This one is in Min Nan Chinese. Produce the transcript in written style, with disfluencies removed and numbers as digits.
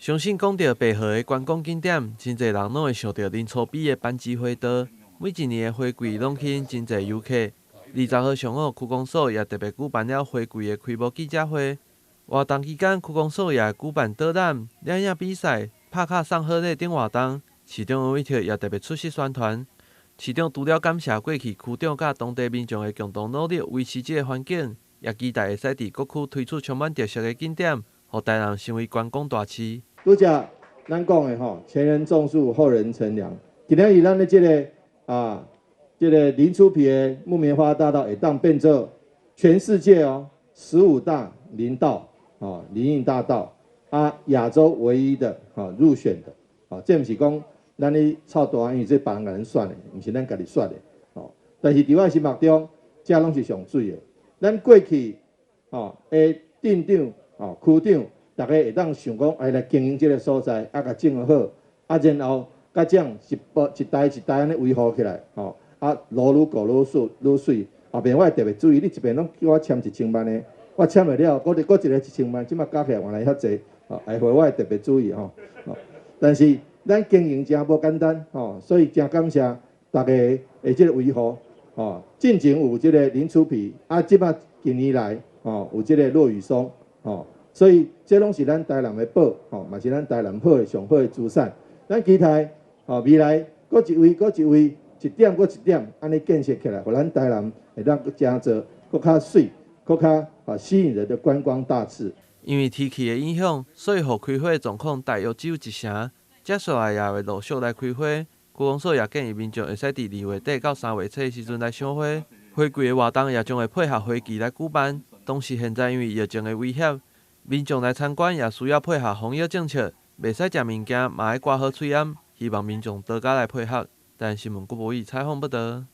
相信講著白河的觀光景點，真濟人攏會想著林厝邊的攀枝花道。每一年的花季攏吸引真濟遊客。20號上午，區公所也特別舉辦了花季的開幕記者會。活動期間，區公所也會舉辦導覽、攝影比賽、拍卡送賀禮等活動。市長黃偉哲也特別出席宣傳。市長除了感謝過去區長佮當地民眾的共同努力維持這个環境，也期待會使佇各區推出充滿特色的景點，予台南成為觀光大市。拄才咱講的吼，前人種樹，後人乘涼。今仔日咱的這个啊，這个林厝埤的木棉花大道會當變做全世界哦15大林道哦林蔭大道啊，亞洲唯一的吼入選的哦，這毋是講咱咧臭大，因為這別人共咱選的，毋是咱家己選的哦。但是佇我心目中，這攏是上媠的。咱過去吼的鎮長哦區長，逐家會當想講，哎來經營這个所在，啊，共種好，啊，然後佮這樣一步一代一代按呢維護起來，吼，啊，路愈顧愈媠愈媠。後邊我會特別注意，你一邊攏叫我簽1000萬的，我簽袂了，閣閣一个一千萬，這馬加起來原來遐濟，吼，下回我會特別注意吼。但是咱經營誠無簡單，吼，所以誠感謝逐家的這个維護，吼，進前有這个林厝埤，啊，這馬近年來，吼，有這个落羽松，吼。所以這攏是咱台南的寶，吼，嘛是咱台南好的上好的資產。咱期待，吼，未來閣一位，閣一位，一點閣一點，按呢建設起來，予咱台南會當閣誠做，閣較媠，閣較啊吸引人的觀光大市。因為天氣的影響，所以予開花的狀況大約只有一成。接下來也會陸續來開花。區公所也建議民眾會使佇2月底到3月初的時陣來賞花。花季的活動也將會配合花期來舉辦。同時，現在因為疫情的威脅，民眾來參觀也需要配合防疫政策，袂使食物件，嘛愛掛好喙罨。希望民眾多加來配合。台南新聞郭博宇採訪報導。